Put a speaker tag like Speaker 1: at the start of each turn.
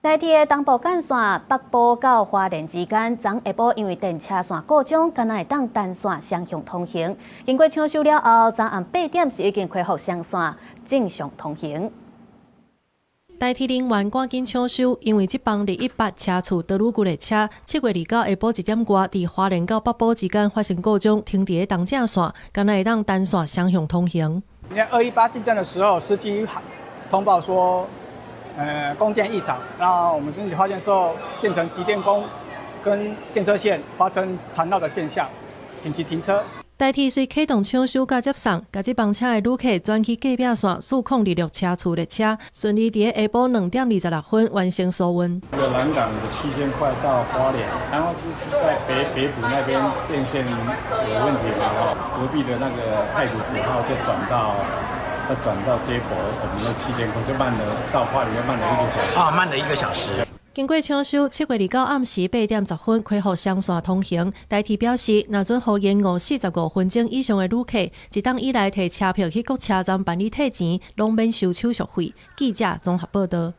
Speaker 1: 台鐵的東部幹線北埔到花蓮之間，昨下晡因為電車線故障，干焦會當單線雙向通行。經過搶修了後，昨暗8點是已經恢復雙線正常通行。
Speaker 2: 台鐵人員趕緊搶修，因為這班218車次多魯閣列車，7月29下晡1點外，佇花蓮到北埔之間發生故障，停佇咧東正線，干焦會當單線雙向通行。
Speaker 3: 你看218進站的時候，司機通報說，供電異常，那我們自己發現時候，變成集電弓跟電車線發生纏繞的現象，緊急停車。
Speaker 2: 台鐵隨啟動搶修佮接送，共這班車的旅客轉去隔壁線402六車次列車，順利佇下晡2點26分完成疏運。
Speaker 4: 個南港的7000塊到花蓮，然後是在北北埔那邊電線有問題嘛，隔壁的那個太魯閣號就轉到。要轉到接駁，我們的7000塊就慢了，到花蓮就慢了一個小時。
Speaker 5: 啊，慢了一個小時。
Speaker 2: 經過搶修，7月29暗時8點10分恢復雙線通行。台鐵表示，若準予延誤45分鐘以上的旅客，一檔以來提車票去各車站辦理退錢，攏免收手續費。記者綜合報道。